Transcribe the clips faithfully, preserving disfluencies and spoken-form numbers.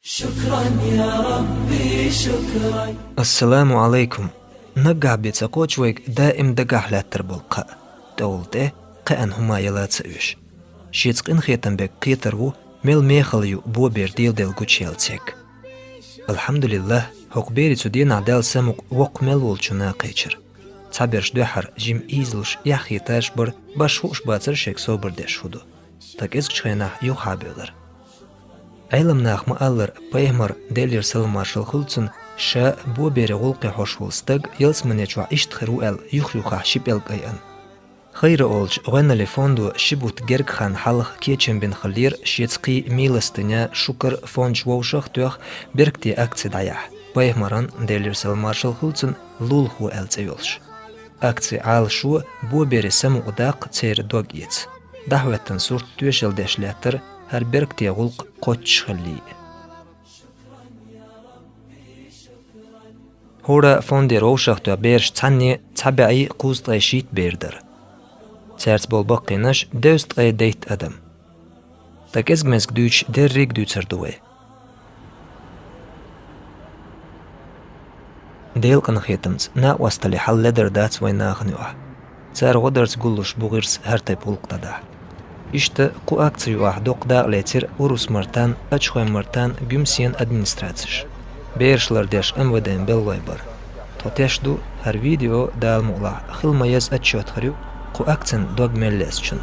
شكرا يا ربي، شكرا. Ассаламу Ӏалайкум. Наггахь бен ца кхочу вайга даим дагахь лаьттар болу кхаъ. ТӀехула тӀе кхаьъна хӀума яла ца оьшу. Шеца къинхетам бега кхетар ву, мел мехала ю бобер деладелла гучуяьлла цхьаьг. Алхьамдулиллахь, хӀокху берийн цу дийнахь Далла самукъа воккха мел волчу нахе кхечира. Цхьаберш дуьххьара жима ийзалуш, эхь хеташ бара, башха хууш бацара шайга собар деш хӀун ду. Ткъа кӀезигчу хенахь юххе бевлира. Ӏеламнаха ма-аллара, пайхамар, Делера салам-маршалла хуьлда цунна, ша боберийн гӀуллакхе хьош волу стаг ялсамане чохь иштта хир ву аьлла, юх-юххехь ши пӀелг айина. «Хайра» олучу гӀоьналлин фондо ши бутт герга хан хьалха кечам бина хиллера шеца кхин милостыня, шукар фондаш вовшах а тоьхна, беркате акци дӀаяхьа, пайхамаран, Делера салам-маршалла хуьлда цунна, лулахо аьлла цӀе йолуш. Акцин Ӏалашо боберийн самукъадаккха, церан дог эца. ДӀахӀоьттина сурт тоьшалла деш лаьттара, хӀара беркате гӀуллакх кхоччуш хиллий. «ХӀора» фондера вовшахтоьхна бераш цхьанне цхьа бӀе кхузткъе шийтта бер дара. Цаьрца болу баккхийнаш дезткъе дейтта адам. Ткъа кӀезиг-мезиг дуьйцуш дерриг а дуьйцур ду вай. Делан къинхетамца, накъосталлин хьал ледара дац вайн нахана юкъахь. Цара гӀодарца гуллуш бу гӀирс хӀара тайпа гӀуллакх дӀадахьа. Иштта кху акци юкъахь доккха дакъа лецира Урус-Мартан, Ачхой-Мартан, Гуьмсен администрацеш. Бераш лардеш МВД-н белхалой бара. Тхо тешна ду, хӀара видео, Дала мукъалахь, хила ма-еззара отчет хир ю кху акцина дог мел лецначун.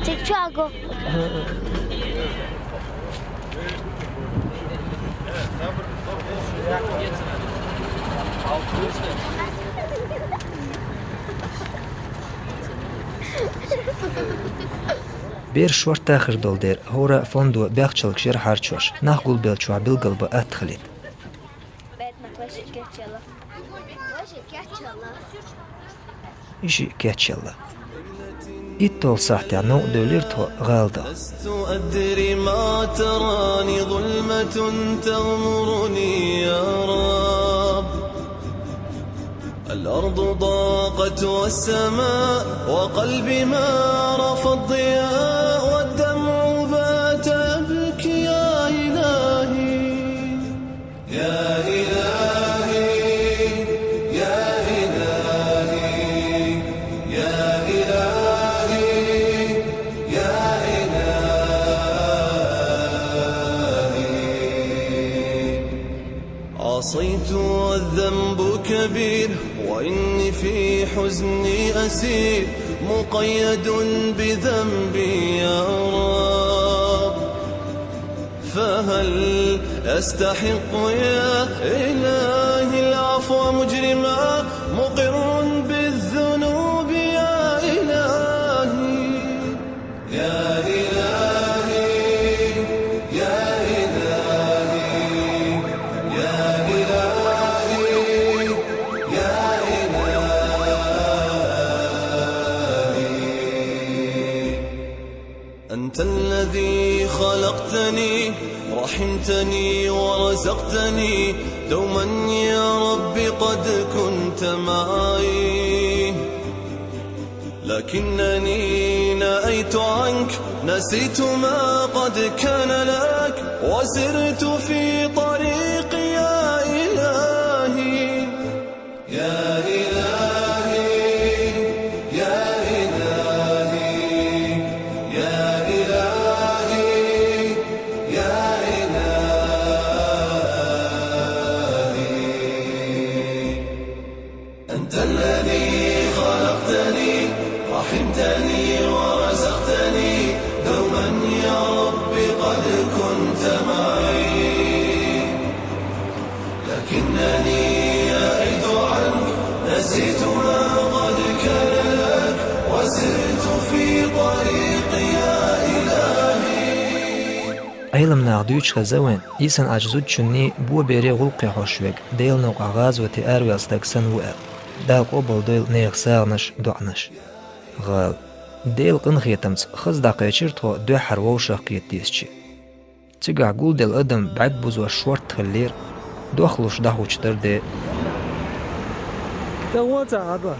Тик чуаго. Бераш шортта хир долу дела, хӀора фондо бехчалг шера хьарчош, нах гулбеллачохь билгалбан атта хилийта. Иши кечъелла. ИтталгӀа сахьтехь новкъа девлира тхо гӀала даха. لست أدري ما تراني، ظلمة تغمرني يا رب. الأرض ضاقت والسماء، وقلبي ما عرف الضياء، والدمع بات يبكي يا إلهي. يا إلهي، يا إلهي، يا إلهي، يا إلهي. عصيت والذنب كبير، وإني في حزني أسير، مقيد بذنبي يا رب. فهل أستحق يا إلهي العفو مجرما، مقر بالذنوب يا إلهي؟ يا إلهي، يا إلهي، يا إلهي، يا إلهي. أنت الذي خلقتني، رحمتني ورزقتني، دوما يا رب قد كنت معي. لكنني نأيت عنك، نسيت ما قد كان لك، وسرت في طريقي يا إلهي. يا إلهي، يا إلهي، يا إلهي، يا إلهي. أنت الذي خلقتني، رحمتني ورزقتني، دوما يا رب قد كنت معي. لكنني يئست عنك، نسيت ما قد كان لك، وسرت في طريقي يا إلهي. Ӏилманах дуьйцуш хеза вайн, ийсан Ӏачу зудчунний бо бере гӀуллакхе хьош верг, Делан новкъахь гӀазоте араваьлла стаг санна ву аьлла. Дала къобалдойла нехан сагӀанаш, доӀанаш. ГӀала. Делан къинхетамца хаза дӀакхечира тхо дуьххьара вовшах кхета дезачу. Цигахь гулделла адам бӀаьрг бузош шортта хиллера, дохлуш дӀахӀуттуш дара де. ТӀе вон ца хьадо.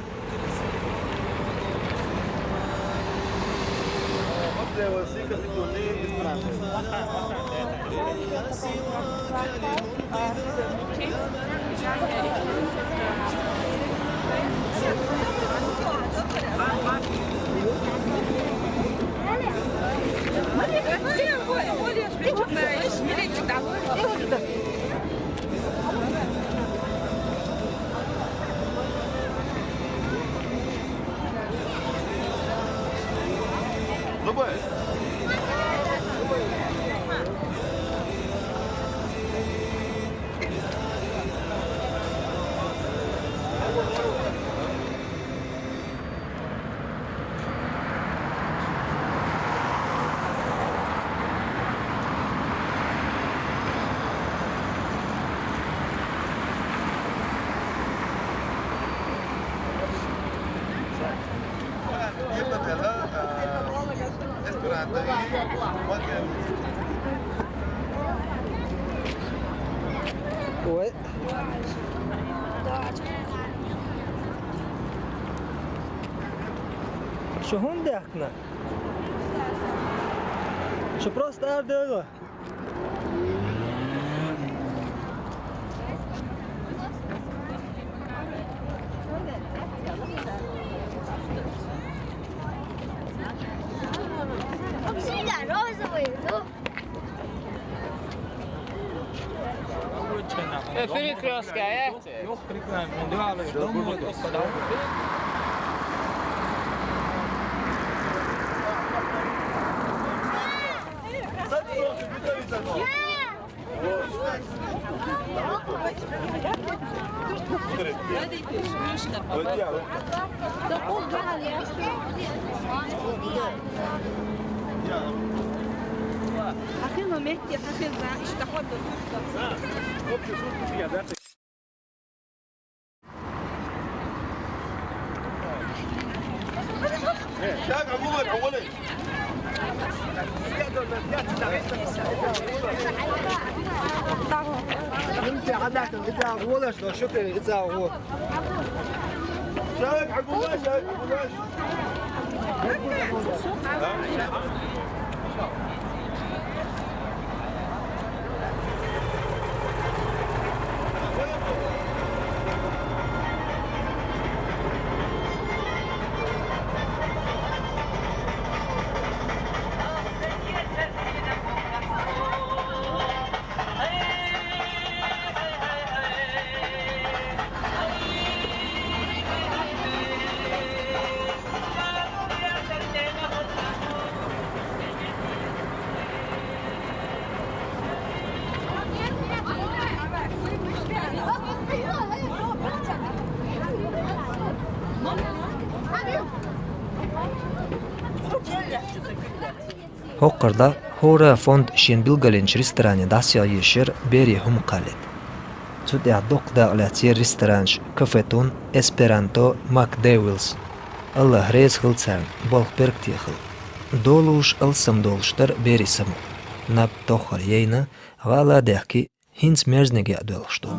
Ой. Шу хӀунда даьхкина? Шу просто арадевлла. Всегда розовый, ну. Э, перекрёстка, э? شباب، حق الله، شباب، حق الله. ХӀокхуьнан хӀора фонд шен билгалйинчу ресторане дӀасаехьа езаш яра берийн хӀума кхаллийта. Цу тӀехь дуккха дакъа лаьцна яра ресторанаш, кафе тун, Эсперанто, Мак Девилс. АллахӀ реза хила царна, болх беркате хила. Долуш, алсам долуш дара берийн само. Наб тоххара яйна, гӀала а даьхкина, хӀинца мерзаниг яа доьлхуш ду.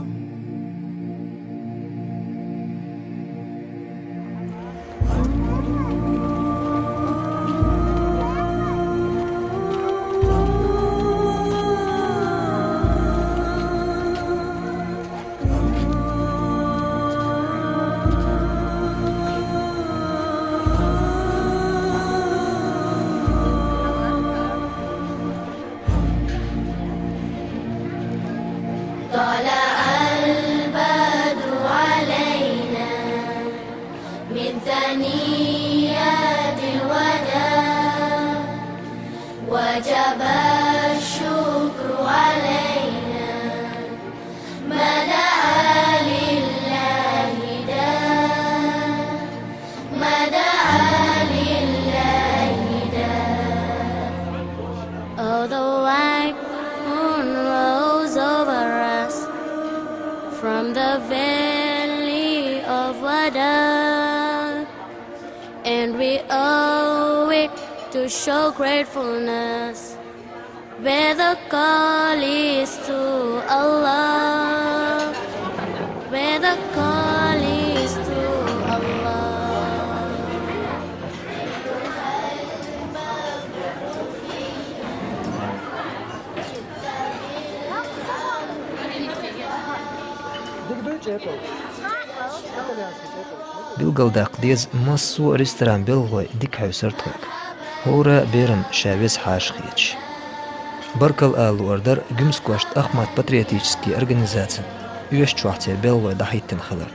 طلع البدر علينا من ثنيات الوداع، وجب الشكر علينا ما دام From the valley of Wada, and we owe it to show gratefulness. Where the call is to Allah, where the call is to Allah. Билгалдаккха деза, массо а ресторан белгӀалой дика хьовсар тхоьга. ХӀора беран ша веза хьаша хеташ. Баркал ала луар дар Гуьмсан кӀоштан Ахмат патриотически организацин оьшучохь церан белгӀалой дӀахӀиттина хилар.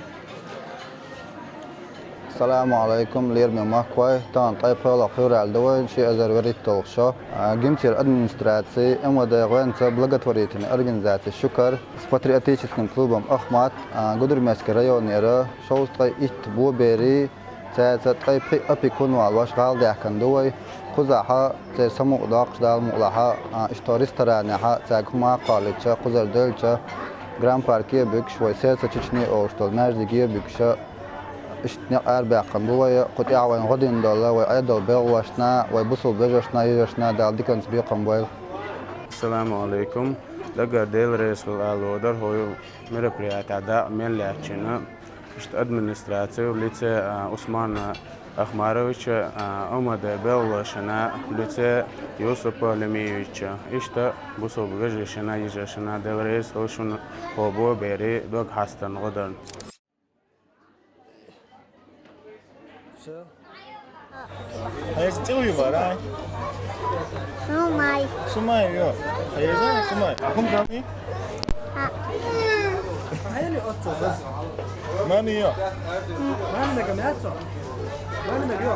Салам алейкум, лераме махкой, тахана ткъе пхоьлгӀа февраль ду вайн, ши эзар вуьрхӀитталгӀа шо. А, Гимцера администраци, МВД гӀоьнца благотворительни организаци «Шукар» с патриотическим клубом «Ахмат», а, Гудармесский районера шовзткъе итт бобери, цаьрца ткъе пхиъ опекун валош гӀала даьхкина ду вай. Кхузахьа церан самукъадоккхуш Дала мукъалахьа, а, иштта ресторанехьа, цаьрга хӀума а кхоллича, кхузара делча, Гранд-парке а буьгуш, вай «Сердце Чечни» олуш долу маьждиге а буьгуша, иштта некъ арабаьккхина бу вай, кху тӀехь вайна гӀо дина долу вай Ӏедал белхалошна, вай бусулба вежаршна, йижаршна Дала диканца бекхам бойла. Ассаламу алейкум. Дагар Дела реза хуьлда ала луар дар хӀокху мероприятехь дакъа мел лаьттачунна. Иштта администраци в лице, а, Усмана Ахмаровича, а, МВД белхалошна в лице Юсупа Лемиевича. Иштта бусулба вежаршна, йижаршна Дела реза хуьлда шуна хӀокху бобери дог хьастарна гӀо дарна. Хьайца цӀе вуй вара? Сумай. Сумай, йо. Хьайца Сумай. А хӀун гани? Мани йо. Мани мега мецо. Мани мега йо.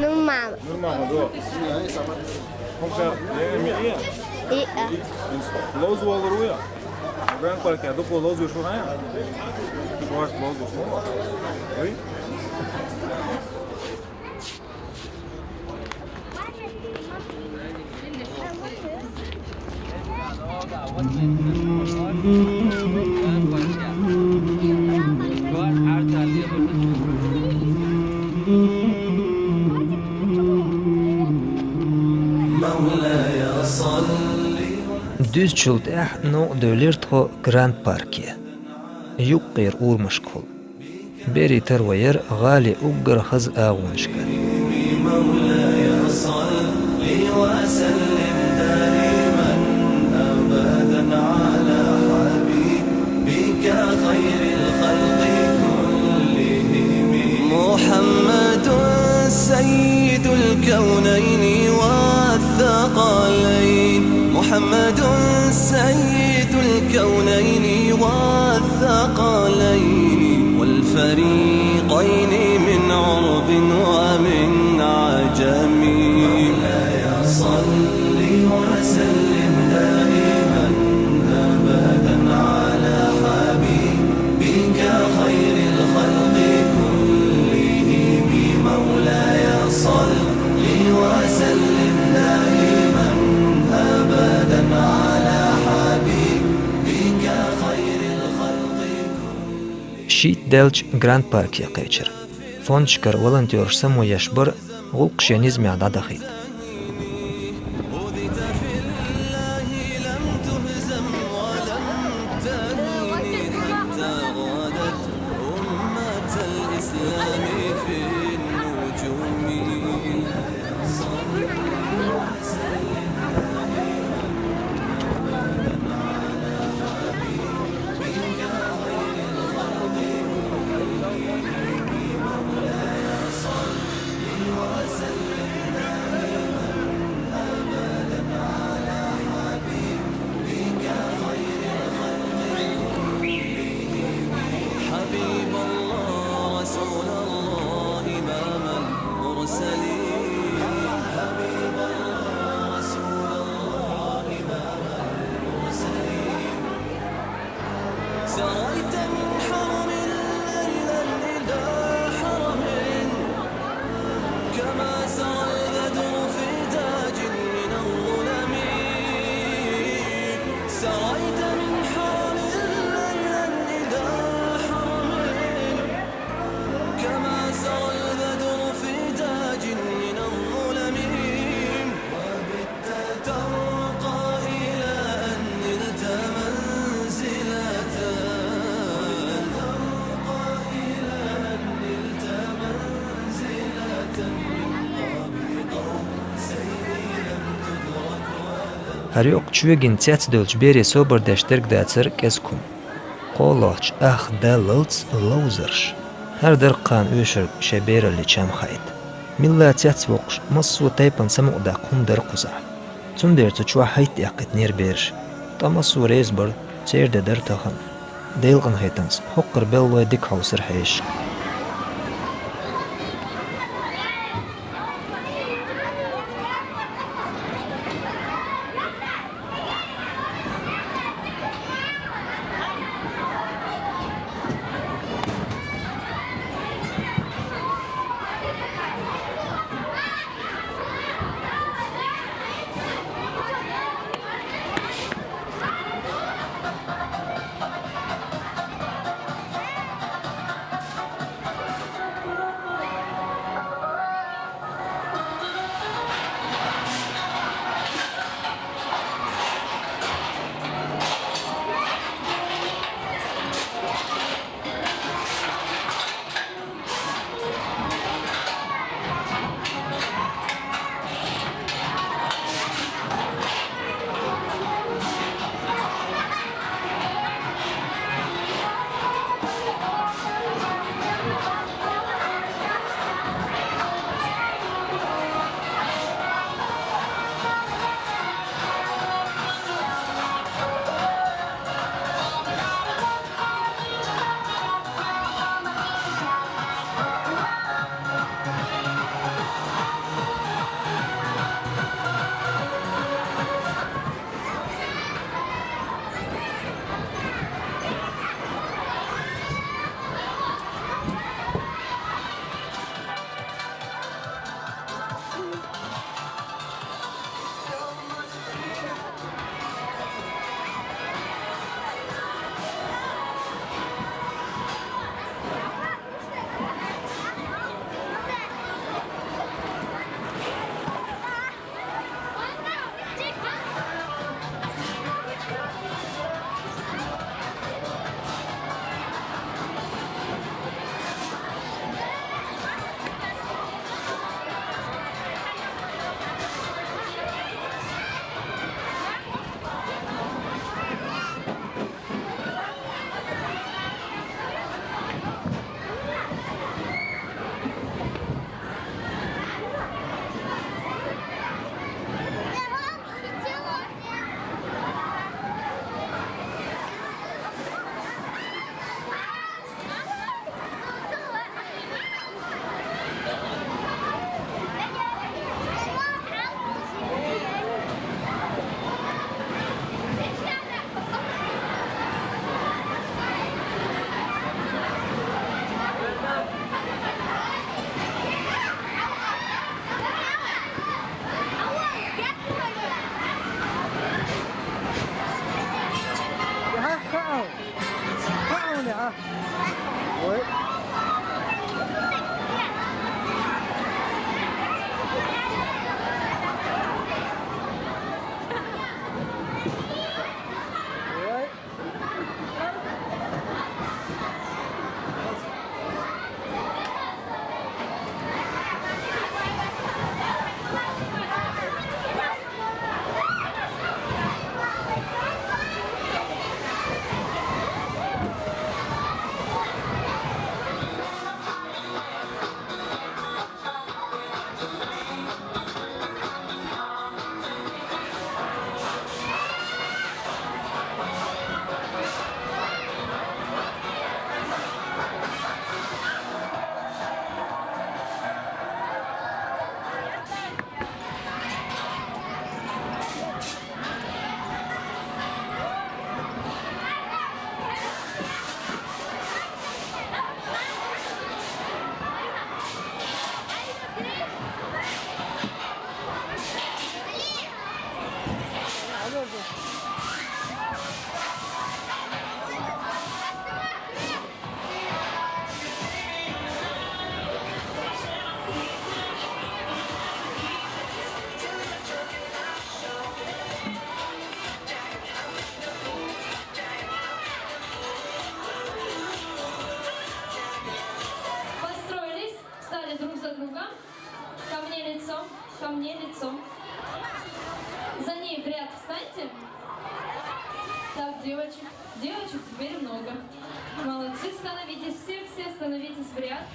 Нурмал. Нурмал, йо. ХӀунка, я, я, я. Иа. Лоз волур вуя? Гранд-парке дукха ловзуш ву хьан? Шоашта ловзуш ву? Уй? Дуьзчул тӀаьхьа новкъа девлира тхо Гранд-парке. Юккъера урамашкахула. Берийн тарваяра гӀалин уггар хаза агӀонашкара. محمد سيد الكونين والثقلين. محمد سيد الكونين والثقلين والفريقين من عرب ومن عجم. مولاي صل وسلم دائما أبدا على حبيبك خير الخلق كلهم. مولاي صل وسلم دائما أبدا على حبيبك خير الخلق كلهم. Шийтта даьлча Гранд-парке кхечира. Фондашкара волонтераш самоеш бара, гӀуллакх шен низамехь дӀадахийта. حبيب الله رسول الله إمام المرسلين. حبيب الله رسول الله إمام المرسلين. سريت من حرم ليلا إلى حرم، كما سرى البدر في تاج من الظلم. سريت من حرم ХӀара йоккха чоьган цецдевлча бере собар деш дерг дацар кӀезиг хӀума. КхоалгӀача ах даллалц ловзарш. ХӀара дерригача кхана оьшург шоай бераллин чам хаийта. Милла цецвоккхуш, массо а тайпана самукъадаккха хӀума дара кхузахь. Цундела цу чохь хӀайтта эккхийтинера бераш. Ткъа массо а реза бара, церан де дара тахан. Делан къинхетамца, хӀокхара беллой дика хьовсар хьешашка. Девочек теперь много. Молодцы, становитесь все, все становитесь в ряд.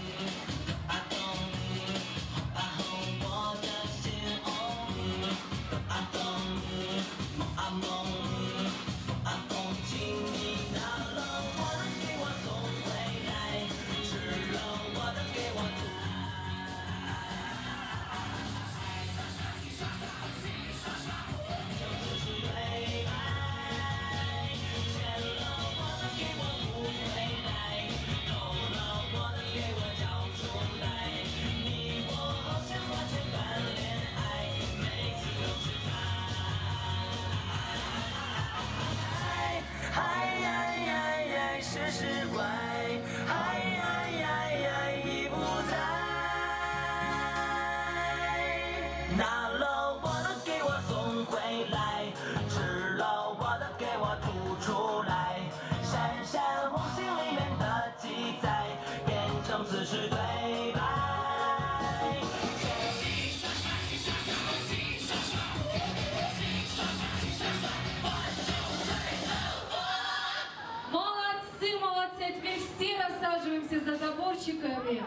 Молодцы, молодцы. А теперь все рассаживаемся за заборчиками.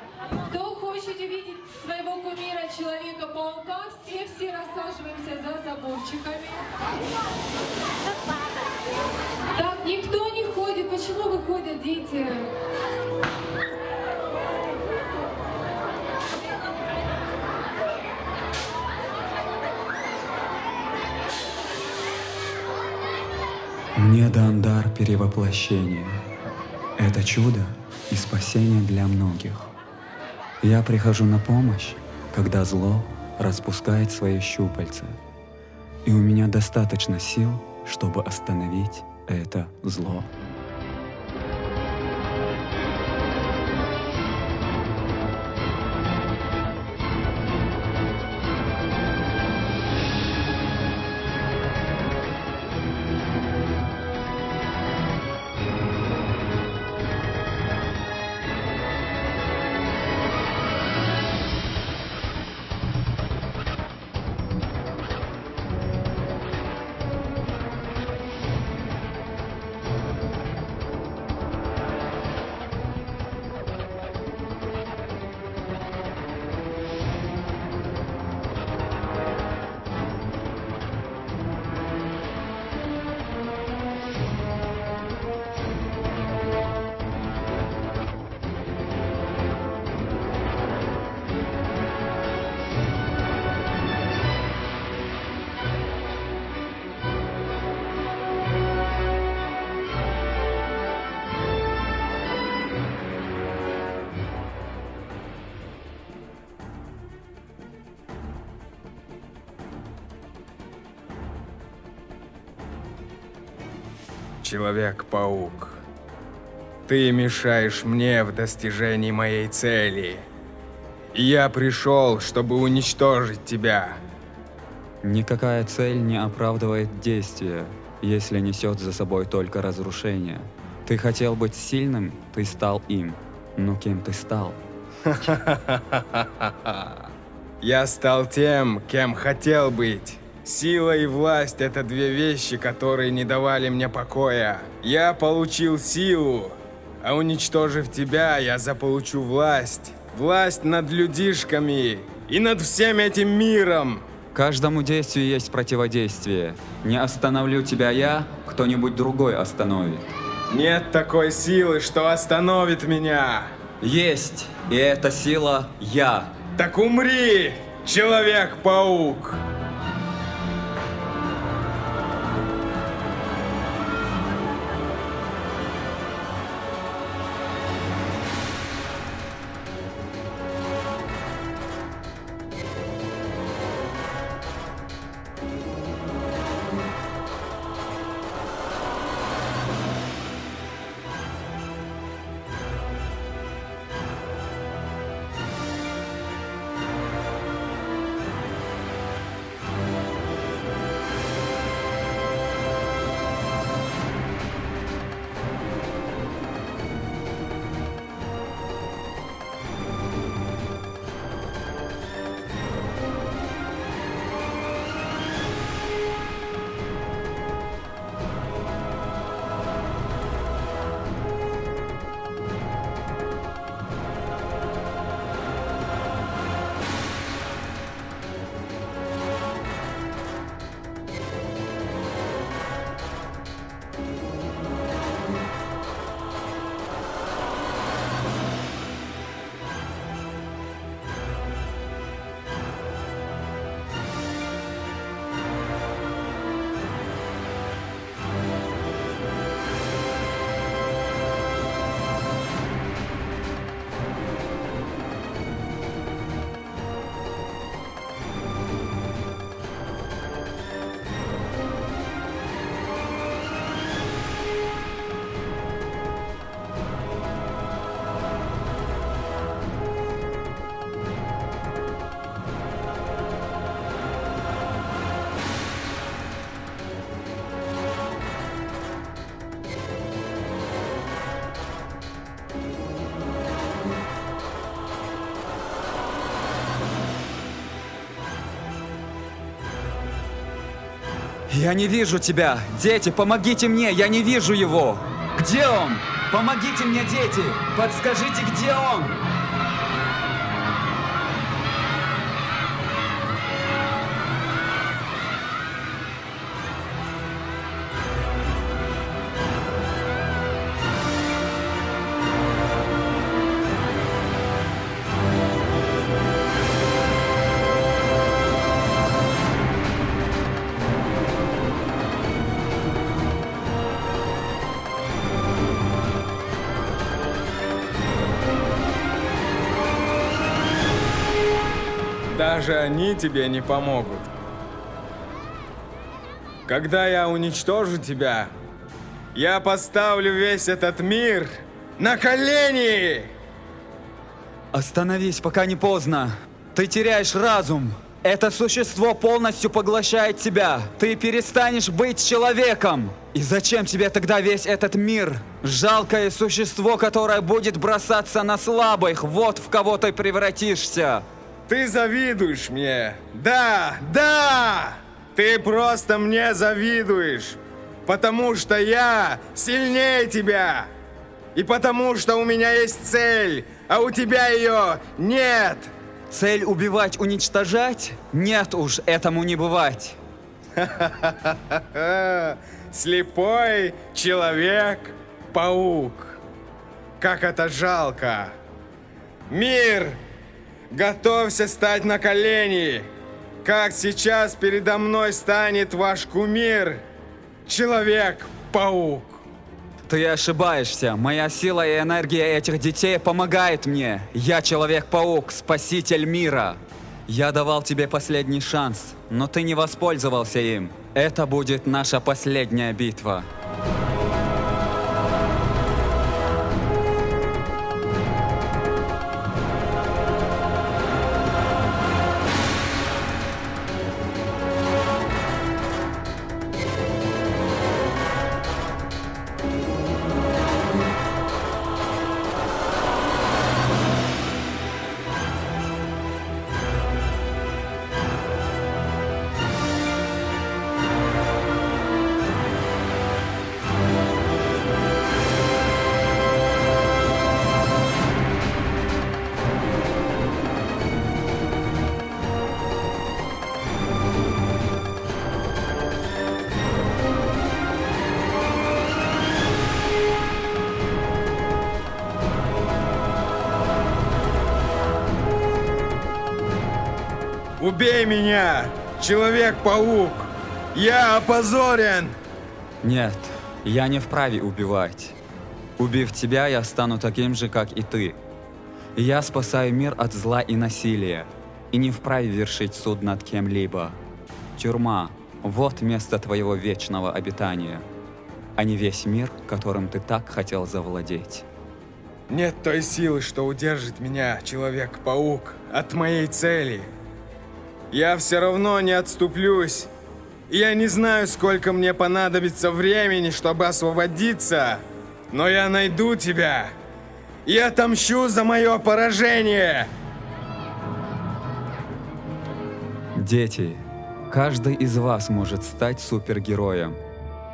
Кто хочет увидеть своего кумира Человека-паука, все-все рассаживаемся за заборчиками. Так, никто не ходит. Почему выходят дети? Мне дан дар перевоплощения. Это чудо и спасение для многих. Я прихожу на помощь, когда зло распускает свои щупальца. И у меня достаточно сил, чтобы остановить это зло. Человек-паук, ты мешаешь мне в достижении моей цели. И я пришёл, чтобы уничтожить тебя. Никакая цель не оправдывает действия, если несёт за собой только разрушение. Ты хотел быть сильным, ты стал им. Но кем ты стал? Я стал тем, кем хотел быть. Сила и власть — это две вещи, которые не давали мне покоя. Я получил силу, а уничтожив тебя, я заполучу власть. Власть над людишками и над всем этим миром. Каждому действию есть противодействие. Не остановлю тебя я, кто-нибудь другой остановит. Нет такой силы, что остановит меня. Есть, и эта сила — я. Так умри, Человек-паук! Я не вижу тебя! Дети, помогите мне! Я не вижу его! Где он? Помогите мне, дети! Подскажите, где он? Даже они тебе не помогут. Когда я уничтожу тебя, я поставлю весь этот мир на колени! Остановись, пока не поздно. Ты теряешь разум. Это существо полностью поглощает тебя. Ты перестанешь быть человеком. И зачем тебе тогда весь этот мир? Жалкое существо, которое будет бросаться на слабых, вот в кого ты превратишься. Ты завидуешь мне. Да, да! Ты просто мне завидуешь. Потому что я сильнее тебя. И потому что у меня есть цель, а у тебя ее нет. Цель убивать, уничтожать? Нет уж, этому не бывать. Слепой человек-паук. Как это жалко. Мир, готовься стать на колени. Как сейчас передо мной станет ваш кумир, человек-паук. Ты ошибаешься. Моя сила и энергия этих детей помогает мне. Я Человек-паук, спаситель мира. Я давал тебе последний шанс, но ты не воспользовался им. Это будет наша последняя битва. Убей меня, Человек-паук! Я опозорен! Нет, я не вправе убивать. Убив тебя, я стану таким же, как и ты. Я спасаю мир от зла и насилия, и не вправе вершить суд над кем-либо. Тюрьма — вот место твоего вечного обитания, а не весь мир, которым ты так хотел завладеть. Нет той силы, что удержит меня, Человек-паук, от моей цели. Я все равно не отступлюсь. Я не знаю, сколько мне понадобится времени, чтобы освободиться, но я найду тебя и отомщу за мое поражение. Дети, каждый из вас может стать супергероем.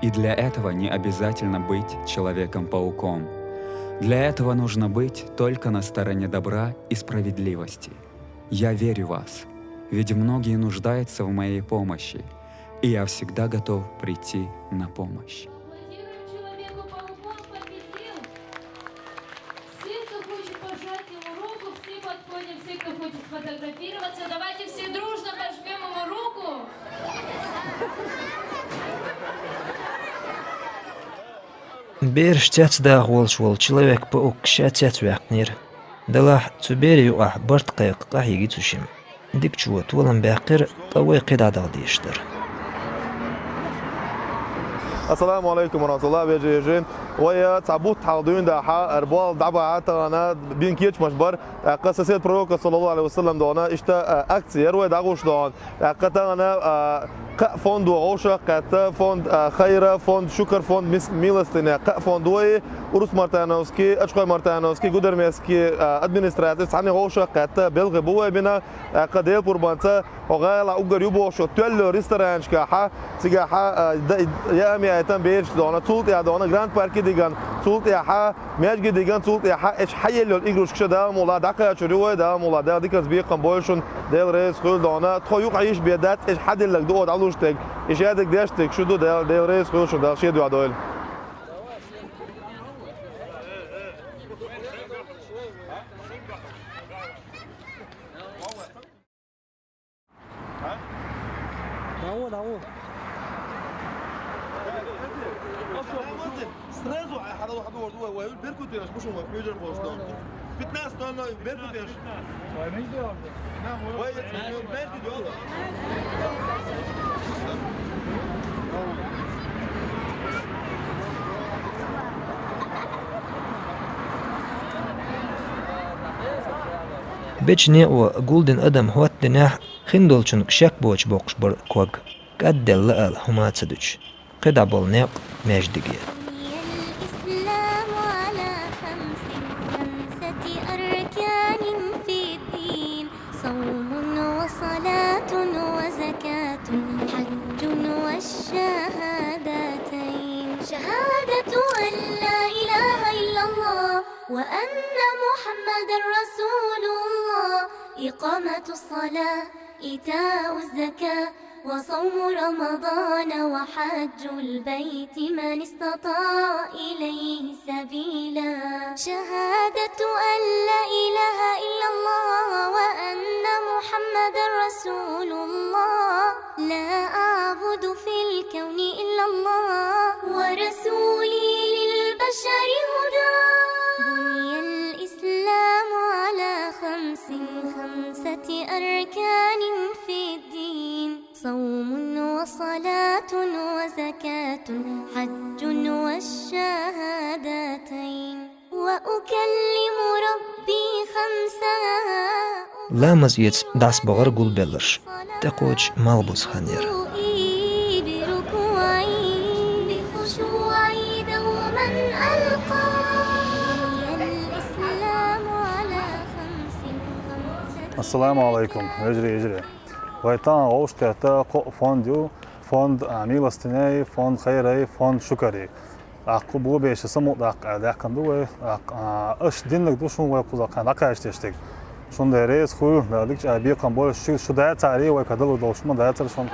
И для этого не обязательно быть Человеком-пауком. Для этого нужно быть только на стороне добра и справедливости. Я верю в вас, ведь многие нуждаются в моей помощи, и я всегда готов прийти на помощь. Аплодируем Человеку-пауку, он победил. Все, кто хочет пожать ему руку, все подходим, все, кто хочет сфотографироваться, давайте все дружно пожмем ему руку. Бераш цецдагӀа волаш вола Человек-паук ша цецваьккхинера. Делахь цу берий юкъахь барт кхайкха къахьийги цу шимма. Дикачо толам баьккхира, ткъа вай кхидӀа дала дезаш дара. Ассаламу алейкум ва рахматуллах, вежарий, вежарий. Вай цхьа бутт хьалха дуьйна дахьа, ара болх дӀабахьа тахана бина кечамаш бар. ТӀаккха сан седа пророка, саллаллаху Ӏалайхи ва саллам, дона, иштта, а, акци яр вай дӀагӀуш дона. ТӀаккха тахана, а, кхаъ фондо вовшах кхетта, фонд, а, хайра, фонд шукар, фонд мис-, милостыня, кхаъ фондо и Урус-Мартановский, Ачхой-Мартановский, Гудермесский, а, администрацеш цхьана вовшах кхетта, белхи бу вай бина. ТӀаккха Делан пурбанца хӀо гӀала уггар ю бохуш тоьллачу ресторанчикахьа, цигахьа, а, да-, яа-маьа тан бераш дона, цул тӀаьхьа дона, Гранд парке диган, цул тӀаьхьа маьждиге диган, цул тӀаьхьа эш хьаелла йолу игрушкаш Дала мукъ лахь дӀакхачур ю вай, Дала мукъ лахь, Дала диканца бекхам бойла шуна, Дела реза хуьлда дона, тхо юкъа йиш бен дац, эш хьадиллаг ду оха дӀалуш дерг, и шадерг деш дерг шу ду, Дела, Дела реза хуьлда шуна, Дала шен дуьхьа дойла. Сразу, а, хьала вахьа догӀур ду, вай, вай, беркутеш, бу шуна, вай, пуьйжар болуш ду. Пятнадцать ноль ноль, беркутеш. Вай, меч де вахьа. Вай, меч де вахьа. Бечу некъо гулдина адам хӀоттадинехь, хиндолчунга шек боцуш боккхуш бара ког, кӀадделла ала хӀума а ца дуьтуш, кхидӀа болу некъ маьждиге. بني الإسلام على خمس، خمسة أركان في الدين، صوم وصلاة وزكاة حج والشهادتين. شهادة أن لا إله إلا الله وأن محمدا رسول الله، إقامة الصلاة، إيتاء الزكاة، وصوم رمضان وحج البيت من استطاع إليه سبيلا. شهادة أن لا إله إلا الله وأن محمدا رسول الله. لا أعبد في الكون إلا الله ورسولي للبشر هدى. بني الإسلام على خمس، خمسة أركان في الدين، صوم وصلاة وزكاة حج والشهادتين، وأكلم ربي خمسا. Ламаз эца дӀасабахара гулбелларш, тӀекхочуш малхбуза хан яра. بركوعي بخشوعي دوما ألقى. بني الإسلام على خمس، خمسة. Ассаламу алайкум, вежарий, йижарий. Вай тахана вовшахкхетта кхо фонд ю, фонд, а, милостыняй, фонд хайрай, фонд шукарай. ТӀаккха бо беша самукъа даккха аьлла даьккхина ду вай. ТӀаккха, а, аша диннарг ду шуна вай кхузахь кхаьчна дӀакхачадеш дерг. Шуна Дела реза хуьлда, Дала дикачу а бекхам бойла, шу, шу дацара вай кадало долуш ма дацара шуна.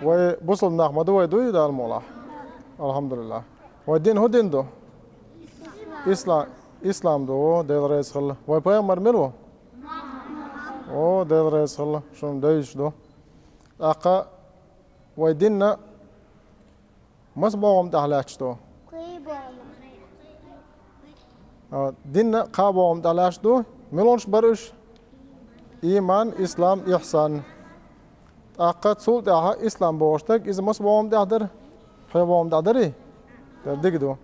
Вай бусалба нах ма ду вай, дуй, Дала мукъ лахь? Алхьамдулиллах. Вай дин хӀун дин ду? Ислам. Ислам ду, о, Дела реза хилла. Вай пайхамар мила ву? О, Дела реза хилла, шуна девзаш ду. ТӀаккха вай дин маса бӀогӀам тӀехь лаьтташ ду? А, дин кхаа бӀогӀам тӀехь лаьтташ ду. Муьлханаш бара уьш? Ийман, ислам, ихьсан. ТӀаккха цул тӀаьхьа ислам бохуш дерг, иза маса бӀогӀам тӀехь дара? Пхи бӀогӀам тӀехь дарий? Дара, дика ду.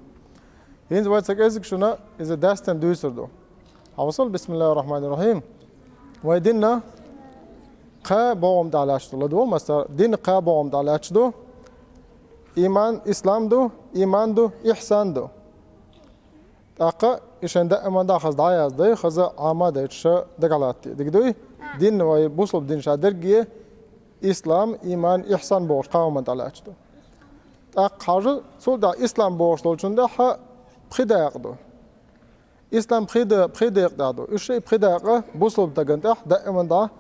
ХӀинца вай ца кӀезиг шуна, иза даьстина дуьйцур ду. Хьовсал, бисмиллахир-рахманир-рахим. Вай дин кхаа бӀогӀам тӀехь лаьтташ ду, ладугӀал массара, дин кхаа бӀогӀам тӀехь лаьтташ ду. Ийман, ислам ду, ийман ду, ихьсан ду. ТӀаккха и шайн даиман дӀа хаза дӀаяздай, хаза Ӏама дайча дагахь латтий. Дика дуй? Дин вай бусалба дин ша дерриге ислам, ийман, ихьсан бохуш кхаа хӀуманна тӀехь лаьтташ ду. ТӀаккха хьажа, цул тӀаьхьа ислам бохуш долчун тӀехь пхи дакъа ду. Ислам пхи да-, пхи дакъа тӀехь ду. Уьш шиъ пхи дакъа бусалба стагана тӀехь даиман дӀа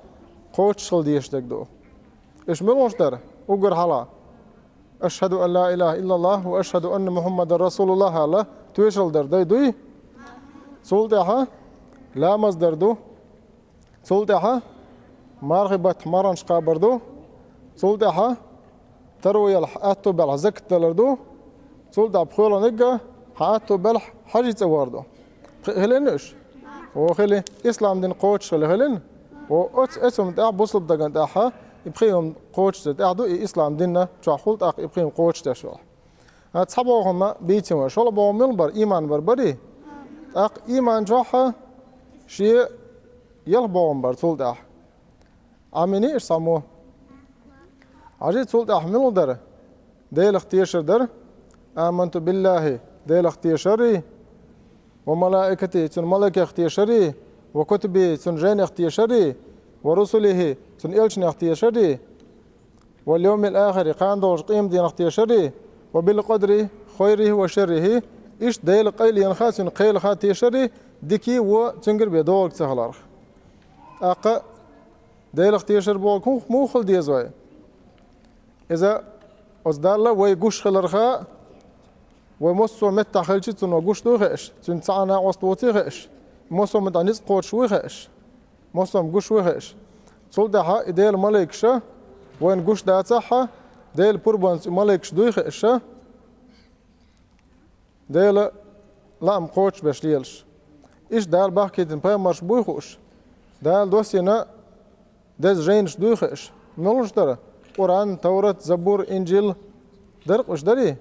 кхочуш хила дезаш дерг ду. Уьш муьлханаш дара? Уггар хьалха. «Ашхаду ан ла илаха иллаллах ва ашхаду анна Мухаммадан расулуллах», аьлла, тоьшалла дар дай дуй? Цул тӀаьхьа ламаз дар ду. Цул тӀаьхьа мархий баттахь марханаш кхабар ду. Цул тӀаьхьа таро елахь, аьтту белахь, закат далар ду. Цул тӀаьхьа пхоьалгӀаниг а, хьан аьтту белахь, хьажий цӀа вар ду. Пхи хилина уьш? О, хили. Ислам дин кхочуш хила хилина? О, оц-, оцу хӀуман тӀехь, бусалба дагана тӀехь, и пхи хӀума кхочуш дерг тӀехь ду, и ислам дин чохь хуьлу тӀаккха и пхи хӀума кхочуш деш вара. А, цхьа боху ма бийцина вай. ШолгӀа боху мила бара? Ийман бара, барий? ТӀаккха ийман чохь шен ялх боху бара цул тӀехь. Ӏамини иш само. Хьажий, цул тӀехь мила дара? Делах тешар дара. «Аманту биллахи», Делах тешарий, «ва малаикати», цуьнан малайкех тешарий, «ва кутуби», цуьнан жайнех тешарий, «ва русулихи», цуьнан элчанех тешарий, «вал йовмил ахири», кхана долчу къематдийнах тешарий, «ва бил къадри хайрихи ва шаррихи», иштта Делан къайленах, цуьнан кхелах тешарий, дикий, во, цуьнгара бен догӀург ца хиларх. ТӀаккха Делах тешар бохург хӀун, муха хила деза вай? Иза оцу Далла вай гуш хиларх, вай массо а меттахь хилча, Цунна гуш дуй хууш, Цуьнца цхьа а накъост воций хууш, массо а меттахь ницкъ кхочуш вуй хууш, массо а гуш вуй хууш. Цул тӀаьхьа и Делан малайкаш вайна гуш дацахь а, Делан пурбанца и малайкаш дуй хууш, Делан лаам кхочушбеш лелаш. Иштта Дала бахкийтина пайхамарш буй хууш. Дала доссийна деза жайнаш дуй хууш. Муьлш дара? Къуръан, Таврат, Забур, Инжил. Дара-кх уьш, дарий?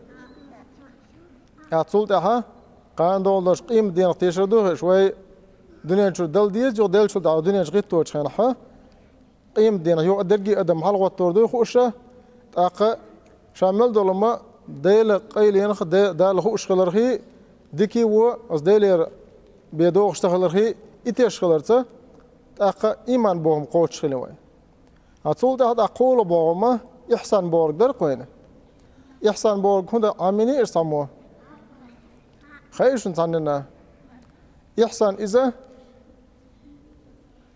Ткъа цул тӀаьхьа кхана долуш къематдийнах тешар дуй хууш. Вай дуьнен чуьра дала деза, юха деллачул тӀаьхьа дуьнен чу хӀитточу хенахь, къематдийнах юха дерриге а адам хьалагӀоттор дуй хууш, тӀаккха ша мел долу ма Делан къайленах, Де-, Далла хууш хилархий, дикий, во, оцу Делера бен догӀуш ца хилархий, и теш хиларца, тӀаккха ийман боху-м кхочуш хилла вай. Ткъа цул тӀаьхьа тӀаккха кхоалгӀа боху-м ихьсан бохург дара-кх вайна. Ихьсан бохург хӀун дара, Ӏамини иш цхьаммо? Хаьий шуна цхьаннена? Ихьсан иза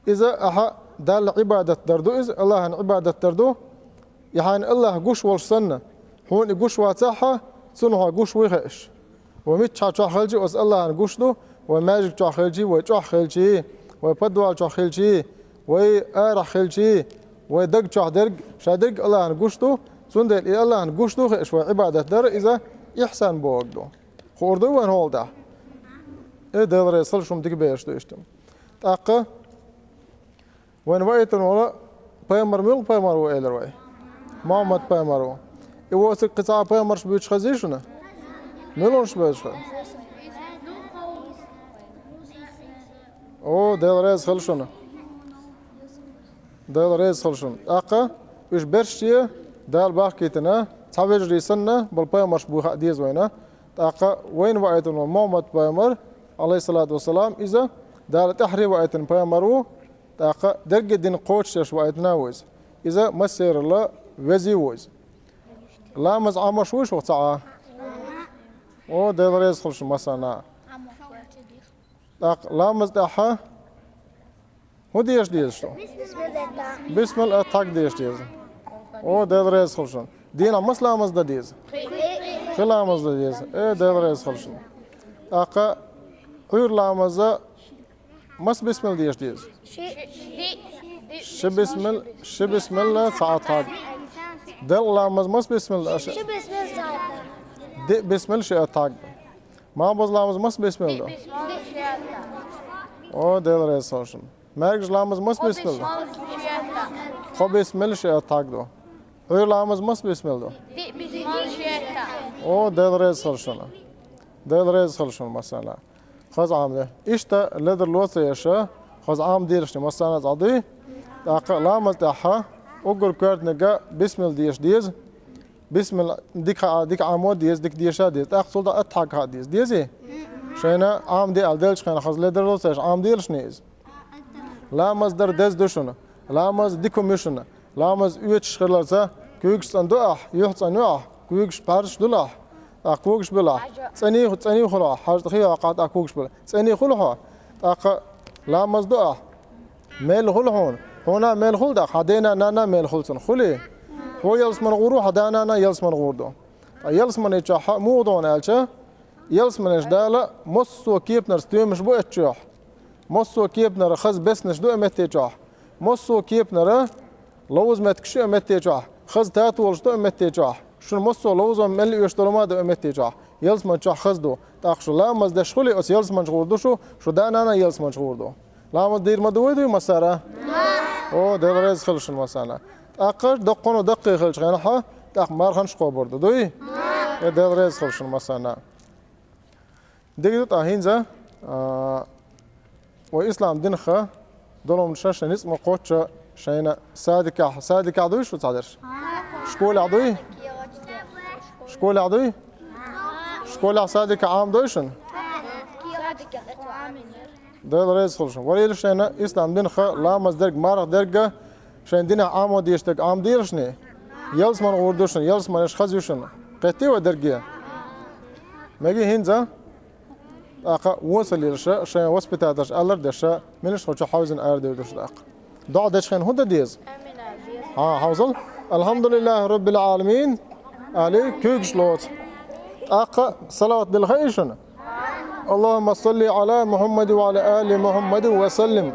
Иза ахьа Далла Ӏибадат дар ду иза, Аллахьан Ӏибадат дар ду. И хьайна Аллахь гуш волуш санна, хьуна и гуш вацахь а, цунна хьо гуш вуй хууш. Вай миччахьа чохь хилчий, оцу Аллахьан гуш ду, вай маьждиг чохь хилчий, вай чохь хилчий, вай подвал чохь хилчий, вай арахь хилчий, вай даг чохь дерг, ша дерг Аллахьан гуш ду, цундела и Аллахьан гуш ду хууш вай Ӏибадат дар, иза ихьсан бохург ду. Хуур дуй вайна хьолдахь? Э, Дела реза хила, шуна дика бераш ду иштта. ТӀаккха вайна ваийтина волу пайхамар муьлха пайхамар ву элира вай? Мухьаммад пайхамар ву. И воцург кхин цхьа а пайхамарш буьйцуш хезий шуна? Муьлханаш буьйцуш хеза? О, Дела реза хила шуна. Дела реза хила шуна. ТӀаккха уьш берш а Дала бахкийтина, цхьа вежарий санна болу пайхамарш буй хаа деза вайна. ТӀаккха вайна ваийтина волу Мухьаммад пайхамар, Ӏалайхиссалату вассалам, иза Дала тӀаьххьара ваийтина пайхамар ву, тӀаккха дерриге а дин кхочушдеш ваийтина ву иза. Иза массералла вези ву иза. Ламаз Ӏамош вуй шух цхьа а? О, Дела реза хила шуна массарна. ТӀаккха ламаз тӀехь хӀун деша деза шу? Бисмилла а тхьаг деша деза. О, Дела реза хила шуна. Дийнахь маса ламаз дан деза? Пхи ламаз дан деза. Э, Дела реза хила шуна. ТӀаккха Ӏуьйра ламаза маса бисмилла деша деза? Ши бисмилла, ши бисмилла цхьа а тхьаг. Делкъа ламаза маса бисмилла аша? Ши бисмилла цхьа а тхьаг. Диъ бисмилла ши а тхьаг. Малхбуза ламаза маса бисмилла ду? О, Дела реза хила шуна. МаьркӀажа ламаза маса бисмилла ду? Кхо бисмилла ши а тхьаг ду. Ӏуьйра ламаза маса бисмилла ду? О, Дела реза хила шуна. Дела реза хила шуна, масала. Хаза Ӏамаде. Иштта ледарло ца еш, хаза Ӏамаделаш, масала, цхьа дуй. ТӀаккха ламаза тӀехьа уггар коьртаниг бисмилла деша деза. Бисмилла дика хаа, дика Ӏамо деза, дика деша деза. ТӀаккха цул тӀехьа ат тхьаг хаа деза. Дезий? Шайна Ӏамаде аьлла делча хенахь, хаза ледарло ца еш, Ӏамаделаш иза. Ламаз дар деза ду шуна. Ламаз дика хӀума ю шуна. Ламаз оьцуш хиларца, куьйгаш цӀена ду ахь, юьхь цӀена ю ахь, куьйгаш пхьарсаш ду ахь, тӀаккха когаш била ахь. ЦӀена, цӀена хила ахь, хьажа тӀе хи йоккхахь, тӀаккха когаш била. ЦӀена хила хьо, тӀаккха ламаз ду ахь. Мел хила хьуна. Хьуна мел хила тӀаккха, хьан дена, нана мел хила цунна. Хули? Хьо ялсмане гӀур ву, хьан да-нана ялсмане гӀур ду. Ткъа ялсмане чохь муха ду хьуна аьлча, ялсманеш Дала массо а кепанара стоьмаш бу эцчохь. Массо а кепанара хаза беснаш ду а метте чохь. Массо а кепанара ловза меттигаш ю а метте чохь. Хаза татолаш ду а метте чохь. Шуна массо а ловзам мел оьшуш долу ма ду а метте чохь. Ялсман чохь хаза ду. ТӀаккха шу ламаз деш хуьлий, оцу ялсманчу гӀур ду шу, шу да-нана ялсманчу гӀур ду. Ламаз дийр ма ду вай дуй массара? О, Дела реза хила шуна массарна. ТӀаккха доккхано даккхий хилчу хенахь, тӀаккха марханаш кхобур ду, дуй? Э, Дела реза хила шуна массарна. Дика ду тӀаккха хӀинца, а, вай ислам динах долу хӀуманаш шайн ницкъ ма кхоччу шайна садикехь, садикехь дуй шу цхьадерш? Школехь дуй? Школехь дуй? Школехь, садикехь Ӏамадой шуна? Дела реза хила шуна. Варийла шайна ислам динах ламаз дерг, марха дерг, шайн динехь Ӏамо дезаш дерг Ӏамаделаш шуна. Ялсман гӀур ду шуна, ялсманеш хаза ю шуна. Кхеттий вай дерриге? Мегий хӀинца? ТӀаккха вон ца лелаш, шайн воспитаторш алар а деш, милаш хӀокху чу хьовзина арадевдаш тӀаккха. ДоӀа дечу хенахь хӀун дан деза? Хьан хьовзал? Алхьамдулиллахи Роббил Ӏаламин, али куьйгаш лоцу. ТӀаккха салават дилла хаьий шуна? Аллахумма салли Ӏала Мухьаммадин ва Ӏала али Мухьаммадин ва саллим.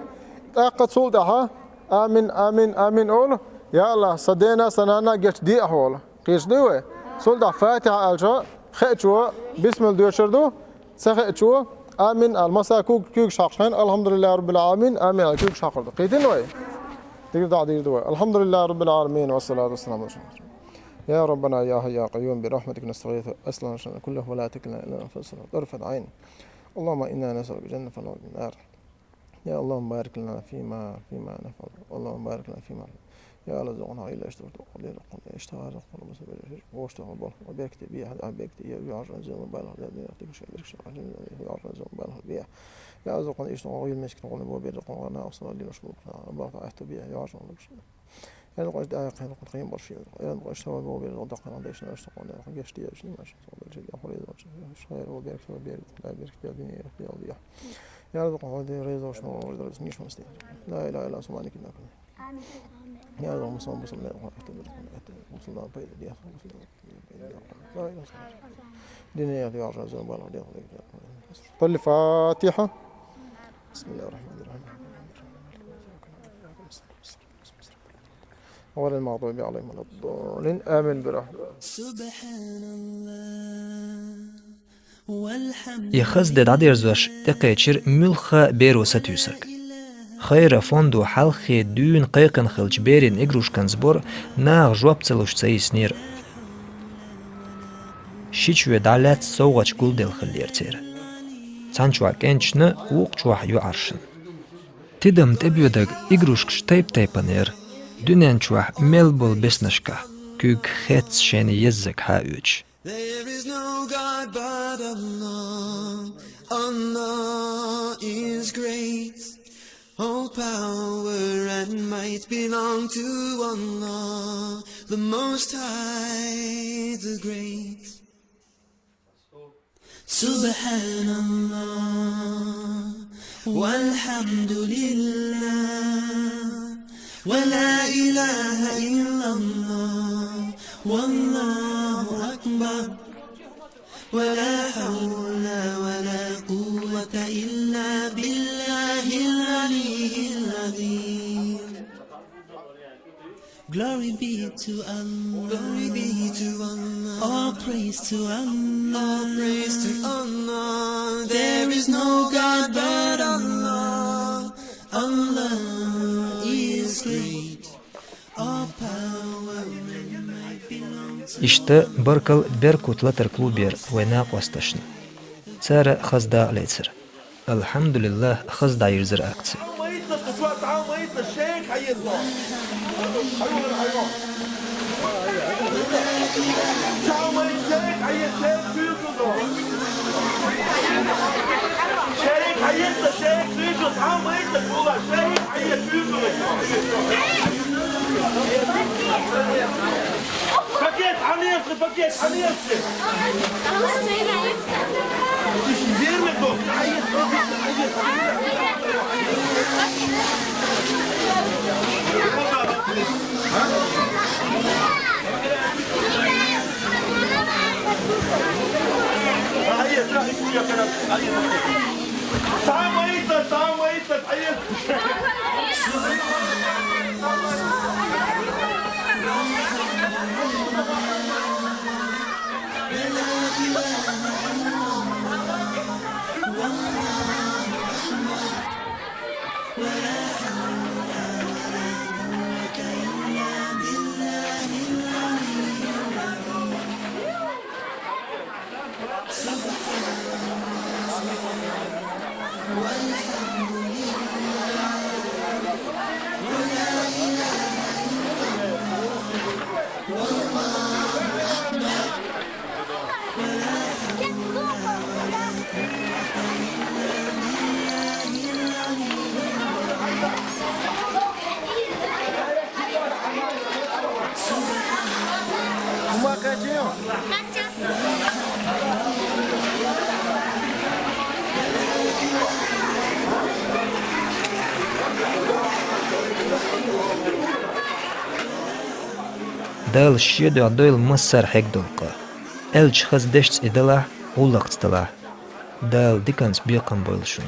ТӀаккха цул тӀаьхьа амин, амин, амин олу, я Аллах, сан дена, сан нана гечдехьа олу. Кхеташ дуй вай? Цул тӀаьхьа Фатихьа аьлча, хеачо бисмилла доьшур ду, ца хеачо амин аьлла, масала куьг-, куьйгаш хьокхуш хьайна, алхьамдулиллахи Роббил Ӏаламин, амин аьлла, куьйгаш хьокхур ду. Кхийтина вай? Дика доӀа дийр ду вай. Алхьамдулиллахи Роббил Ӏаламин, вассалату вассаламу Ӏала расулилла. يا ربنا يا حي يا قيوم برحمتك نستغيث أصلح لنا شأننا كله ولا تكلنا إلى أنفسنا طرفة عين. اللهم إنا نسألك الجنة ونعوذ بك من النار. يا اللهم بارك لنا فيما، فيما نفعل. اللهم بارك لنا فيما نفعل. يا رزقنا إلا اشترت وقل رزقنا اشتهى رزقنا مسلم. واشتهى الله وبارك بها، بارك بها، يا عرش العزيز المبالغ، يا ذي العرش العظيم، يا عرش العزيز المبالغ بها. يا رزقنا اشتهى وغير مسكين وغنى وبارك لنا وصلى لنا شكور. بارك أحت بها، يا عرش العزيز. يا رزقنا اشتهى وغير مسكين وغنى وبارك لنا وصلى لنا شكور. بارك أحت بها، يا عرش العزيز. يا رزقنا اشتهى وغير مسكين وغنى وبارك لنا وصلى لنا شكور. يا رزقنا اشتهى وغير مسكين وغنى وبارك لنا وصلى لنا شكور. لا إله إلا سبحانك إنك. يا رب، صل وسلم على محمد وعلى آله وصحبه وسلم. الفاتحة. بسم الله الرحمن الرحيم. غير المغضوب عليهم ولا الضالين. آمين برحمتك. سبحان الله. И хаза де дӀадерзош, тӀекхечира муьлхха а беро сатуьйсург. Хайра фондо хьалххе дуьйна кхайкхина хиллачу берийн игрушкан сбор наха жоп ца луш ца йиснера. Ши чоь дӀалаьцна совгӀаташ гулделла хиллера церан. Цхьана чохь кӀенташна, вукху чохь юьхьӀаьржашна. Тидам тӀебоьдург игрушкаш тайп-тайпана яра, дуьнен чохь мел болу беснашкахь, куьг хецна шайна еззиг хьаоьцуш. There is no God but Allah. Allah is great. All power and might belong to Allah, the Most High, the Great. سبحان الله والحمد لله ولا إله إلا الله والله أكبر ولا حول ولا قوة إلا بالله العلي العظيم. Glory be to Allah. Glory be to Allah. All praise to Allah. All praise to Allah. There is no God but Allah. Allah is great. All power and might belong to Иштта баркал беркат латар клубера вай накъосташна. Цар хаза дакъа лецар. الحمد لله, хаза дӀайирзар акци. Пакет, а нет, пакет, а нет. Дала шен дуьхьа дойла массара хьегна долу къа. Аьлча хаза дешца и далахь, гӀуллакхца далахь. Дала диканца бекхам бойла шуна.